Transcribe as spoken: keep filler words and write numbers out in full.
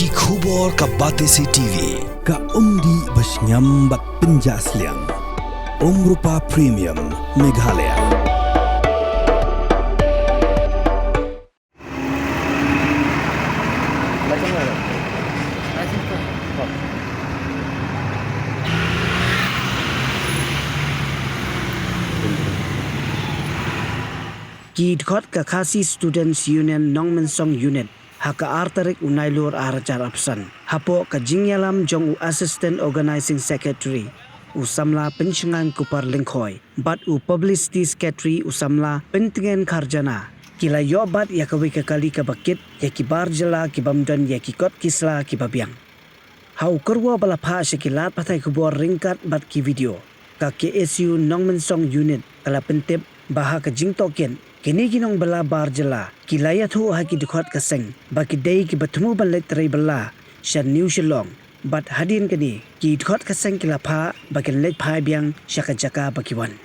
Ki khubor ka Batesi T V, ka umdih ba shngiam bad pynjah sliang. Umrupa Premium, Meghalaya. Ki dkhot ka Khasi Students Union Nongmensong Unit ha ka ar tarik u Nailur ar hajar arphew san, hapoh ka jingïalam jong u Assistant Organising Secretary u samla Pynshngaiñ Kupar Lyngkhoi bad u Publicity Secretary u samla Pyntngen Kharjana, ki la ïoh bat ïa kawei ka kali kaba kit ïa ki bar jylla ki bym don ïa ki kot ki sla kiba biang. Ha u kyrwoh ba la phah sha ki lad pathai khubor ryngkat bad ki video, ka K S U Nongmensong Unit ka la pyntip ba ha ka jingtohkit, kine ki nongbylla bar jylla ki la ïathuh ha ki dkhot ka seng ba ki dei kiba thmu ban leit trei bylla sha New Shillong, bad hadien kane ki dkhot ka seng ki la phah ba kin leit phai biang sha ka jaka ba ki wan.